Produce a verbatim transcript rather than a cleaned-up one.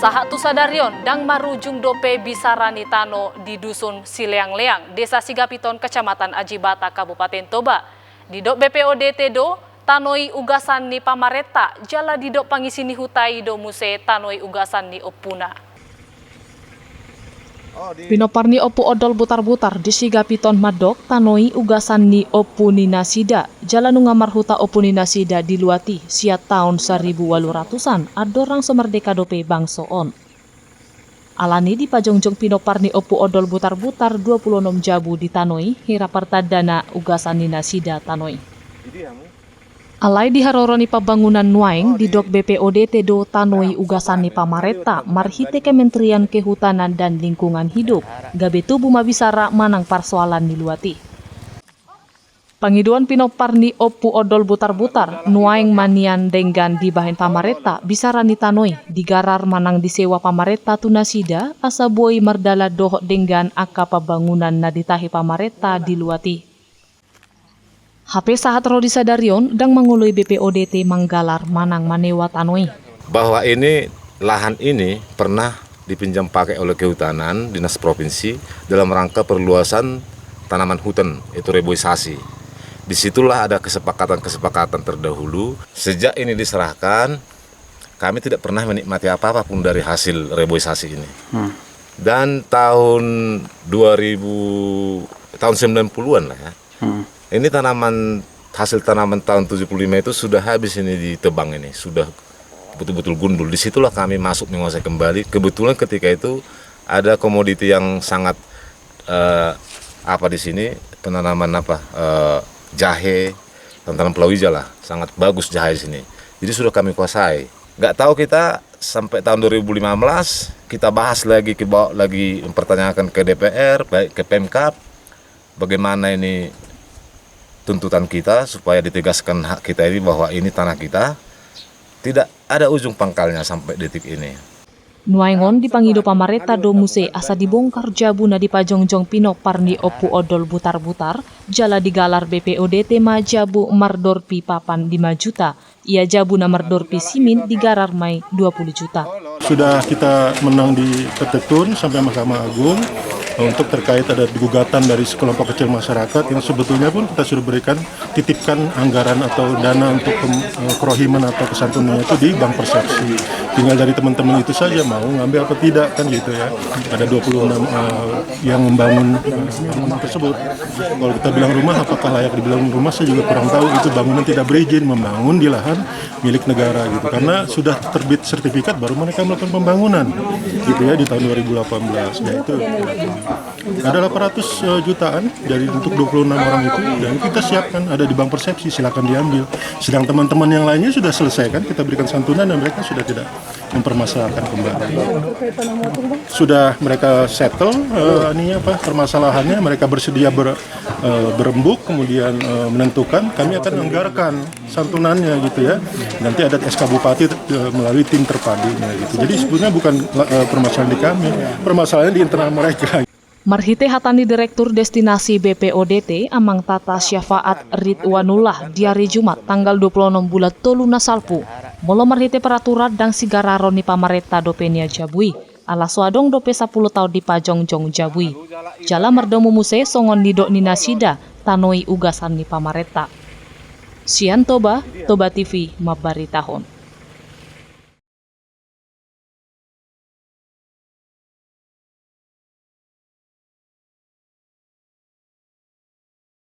Sahat tu sadari on, ndang marujung dope bisara ni tano di Dusun Sileangleang, Desa Sigapiton, Kecamatan Ajibata, Kabupaten Toba. Didok B P O D T do, tano i ugasan ni pamarenta, jala didok pangisi ni huta i do muse tano i ugasan ni ompuna. Pinompar ni Ompu Odol Butarbutar di Sigapiton mandok tano i ugasan ni ompu ni nasida, jala nunga marhuta ompu ni nasida di luat i sian taon saribu ualu ratusan, andorang so mardeka dope bangso on. Alani i dipajongjong pinompar ni Ompu Odol Butarbutar dua pulu onom jabu di tano i, hira partandana ugasan ni nasida tano i. Alai di haroro ni pambangunan nuaeng, didok B P O D T do tano i ugasan ni pamarenta marhite Kementerian Kehutanan dan Lingkungan Hidup, gabe tubu ma bisara manang parsoalan ni luat i. Pangidoan pinompar ni Ompu Odol Butarbutar, nuaeng ma nian denggan dibahen pamarenta bisara ni tano i, digarar manang disewa pamarenta tu nasida, asa boi mardalan dohot denggan angka pambangunan na ditahi pamarenta di luat i. Hape sahat ro di sadari on, ndang mangoloi B P O D T manggalar manang manewa tano i. Bahwa ini, lahan ini pernah dipinjam pakai oleh Kehutanan, Dinas Provinsi, dalam rangka perluasan tanaman hutan, yaitu reboisasi. Disitulah ada kesepakatan-kesepakatan terdahulu. Sejak ini diserahkan, kami tidak pernah menikmati apa-apa pun dari hasil reboisasi ini. Hmm. Dan tahun dua ribu, tahun sembilan puluhan lah ya. Hmm. Ini tanaman, hasil tanaman tahun tujuh puluh lima itu sudah habis ini ditebang ini, sudah betul-betul gundul. Disitulah kami masuk menguasai kembali. Kebetulan ketika itu ada komoditi yang sangat, eh, apa di sini, penanaman apa, eh, jahe, tanaman palawija lah, sangat bagus jahe di sini. Jadi sudah kami kuasai. Nggak tahu kita sampai tahun dua ribu lima belas, kita bahas lagi, kita bawa lagi mempertanyakan ke D P R, baik ke Pemkab, bagaimana ini tuntutan kita supaya ditegaskan hak kita ini, bahwa ini tanah kita. Tidak ada ujung pangkalnya sampai detik ini. Nuaeng on dipangido pamarenta do muse asa dibongkar jabu na dipajongjong pinompar ni Ompu Odol Butarbutar, jala digalar B P O D T ma jabu mardorpi papan lima juta, ia jabu na mardorpi simin digarar ma i dua puluh juta. Sudah kita menang di P T Tun sampai Mahkamah Agung, eh, untuk terkait ada gugatan dari sekelompok kecil masyarakat yang sebetulnya pun kita sudah berikan, titipkan anggaran atau dana untuk pem-, eh, kerohiman atau kesantunannya itu di Bank Persepsi. Tinggal dari teman-teman itu saja mau ngambil apa tidak, kan gitu ya. Ada dua puluh enam, eh, yang membangun, eh, bangunan tersebut. Kalau kita bilang rumah, apakah layak dibilang rumah, saya juga kurang tahu. Itu bangunan tidak berizin membangun di lahan milik negara gitu. Karena sudah terbit sertifikat, baru mereka melakukan pembangunan gitu ya, di tahun dua ribu delapan belas. Nah, itu ada delapan ratus, eh, jutaan dari, untuk dua puluh enam orang itu, dan kita siapkan, ada di Bank Persepsi, silakan diambil. Sedang teman-teman yang lainnya sudah selesaikan, kita berikan santunan dan mereka sudah tidak mempermasalahkan kembali. Sudah mereka settle, eh, ininya apa, permasalahannya, mereka bersedia ber-, eh, berembuk, kemudian, eh, menentukan, kami akan anggarkan santunannya gitu ya. Nanti ada S K Bupati, eh, melalui tim terpadunya gitu. Jadi sebetulnya bukan, eh, permasalahan di kami, permasalahannya di internal mereka. Marhite hata ni Direktur Destinasi B P O D T, Amang Tata Syafaat Ridwanullah, di ari Jumat tanggal dua puluh onom bulan tolu na salpu, molo marhite peraturan ndang sigararon ni pamarenta dope nian jabu i, ala so adong dope sampulu taon dipajongjong jabu i. Jala mardomu muse songon nidok ni nasida, tano i ugasan ni pamarenta. Sian Toba, Toba T V mambaritahon.